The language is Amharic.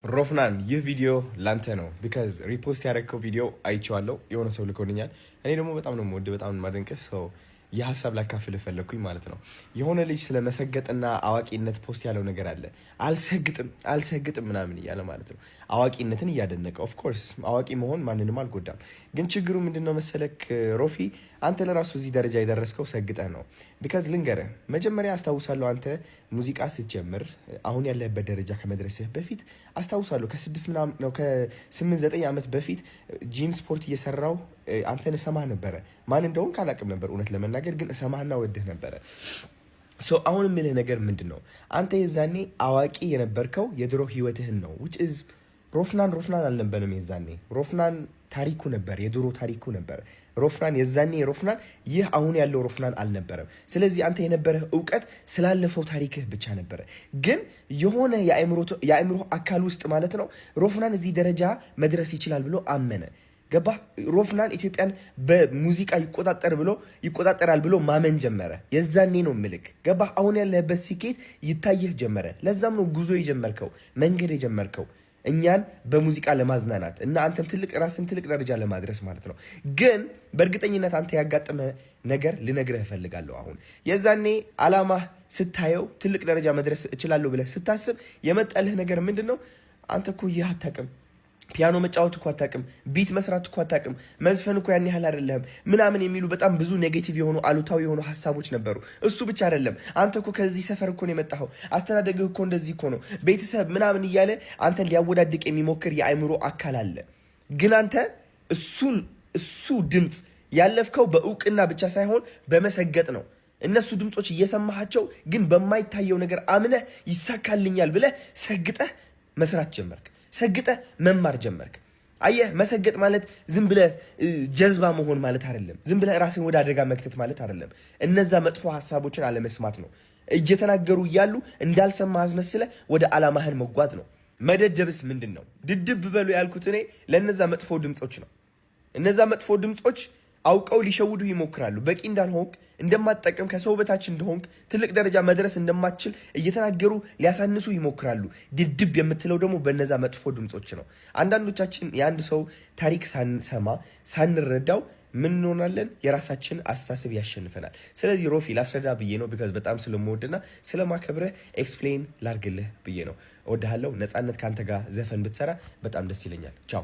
ሮፍናን፣ ይህ ቪዲዮ ላንተ ነው። Because repost ያደረግከው ቪዲዮ አይቼዋለሁ። የሆነ ሰው ልኮልኛል። እኔ ደግሞ በጣም ነው የምወድህ፣ በጣም ነው የማደንቅህ። So የሀሳብ ላካፍልህ ፈለግኩኝ ማለት ነው። የሆነ ልጅ ስለ መሰገጥና አዋቂነት post ያለው ነገር አለ። አልሰግጥም አልሰግጥም ምናምን እያለ ማለት ነው። አዋቂነትን እያደነቀ። Of course አዋቂ መሆን ማንንም አልጎዳም። ግን ችግሩ ምንድን ነው መሰለክ ሮፊ፣ አንተ ለራሱ እዚህ ደረጃ የደረስከው ሰግጠህ ነው። Because ልንገርህ፣ መጀመሪያ አስታውሳለሁ አንተ ሙዚቃ ስትጀምር፣ አሁን ያለህበት ደረጃ ከመድረስህ በፊት አስታውሳለሁ፣ ከ6 ምናምን ነው ከ8 9 ዓመት በፊት ጂም ስፖርት እየሰራው አንተን እሰማህ ነበረ። ማን እንደሆንክ አላውቅም ነበር እውነት ለመናገር፣ ግን እሰማህና እወድህ ነበረ። So አሁን የምልህ ነገር ምንድን ነው? አንተ የዛኔ አዋቂ የነበርከው የድሮ ህይወትህን ነው፣ which is ሮፍናን ሮፍናን አልነበረም። የዛኔ ሮፍናን ታሪኩ ነበር፣ የድሮ ታሪኩ ነበር። ሮፍናን የዛኔ ሮፍናን ይህ አሁን ያለው ሮፍናን አልነበረም። ስለዚህ አንተ የነበረህ እውቀት ስላለፈው ታሪክህ ብቻ ነበረ። ግን የሆነ የአእምሮ አካል ውስጥ ማለት ነው ሮፍናን እዚህ ደረጃ መድረስ ይችላል ብሎ አመነ። ገባህ? ሮፍናን ኢትዮጵያን በሙዚቃ ይቆጣጠራል ብሎ ማመን ጀመረ። የዛኔ ነው ምልክ፣ ገባህ? አሁን ያለህበት ስኬት ይታየህ ጀመረ። ለዛም ነው ጉዞ የጀመርከው፣ መንገድ የጀመርከው እኛን በሙዚቃ ለማዝናናት እና አንተም ትልቅ ራስን ትልቅ ደረጃ ለማድረስ ማለት ነው። ግን በእርግጠኝነት አንተ ያጋጠመህ ነገር ልነግርህ እፈልጋለሁ። አሁን የዛኔ አላማህ ስታየው፣ ትልቅ ደረጃ መድረስ እችላለሁ ብለህ ስታስብ የመጣልህ ነገር ምንድን ነው? አንተ እኮ ይህ አታውቅም፣ ፒያኖ መጫወት እኮ አታውቅም፣ beat መስራት እኮ አታውቅም፣ መዝፈን እኮ ያን ያህል አይደለህም ምናምን የሚሉ በጣም ብዙ negative የሆኑ፣ አሉታዊ የሆኑ ሀሳቦች ነበሩ። እሱ ብቻ አይደለም፣ አንተ እኮ ከዚህ ሰፈር እኮ ነው የመጣኸው፣ አስተዳደግህ እኮ እንደዚህ እኮ ነው፣ ቤተሰብ ምናምን እያለ አንተን ሊያወዳድቅ የሚሞክር የአእምሮ አካል አለ። ግን አንተ እሱ ድምፅ ያለፍከው በእውቅና ብቻ ሳይሆን በመሰገጥ ነው። እነሱ ድምፆች እየሰማሃቸው ግን በማይታየው ነገር አምነህ ይሳካልኛል ብለህ ሰግጠህ መስራት ጀመርክ። ሰግጠህ መማር ጀመርክ። አየህ፣ መሰገጥ ማለት ዝም ብለህ ጀዝባ መሆን ማለት አይደለም። ዝም ብለህ ራስን ወደ አደጋ መክተት ማለት አይደለም። እነዛ መጥፎ ሀሳቦችን አለመስማት ነው። እየተናገሩ እያሉ እንዳልሰማ አስመስለህ ወደ ዓላማህን መጓዝ ነው። መደደብስ ምንድን ነው? ድድብ በሉ ያልኩት እኔ ለእነዛ መጥፎ ድምፆች ነው። እነዛ መጥፎ ድምፆች አውቀው ሊሸውዱህ ይሞክራሉ። በቂ እንዳልሆንክ፣ እንደማትጠቅም፣ ከሰው በታች እንደሆንክ፣ ትልቅ ደረጃ መድረስ እንደማትችል እየተናገሩ ሊያሳንሱ ይሞክራሉ። ድድብ የምትለው ደግሞ በእነዛ መጥፎ ድምፆች ነው። አንዳንዶቻችን የአንድ ሰው ታሪክ ሳንሰማ፣ ሳንረዳው ምን እንሆናለን? የራሳችን አስተሳሰብ ያሸንፈናል። ስለዚህ ሮፊ፣ ላስረዳ ብዬ ነው፣ because በጣም ስለምወድና ስለማከብረህ explain ላርግልህ ብዬ ነው። እወድሃለሁ። ነፃነት ከአንተ ጋር ዘፈን ብትሰራ በጣም ደስ ይለኛል። ቻው።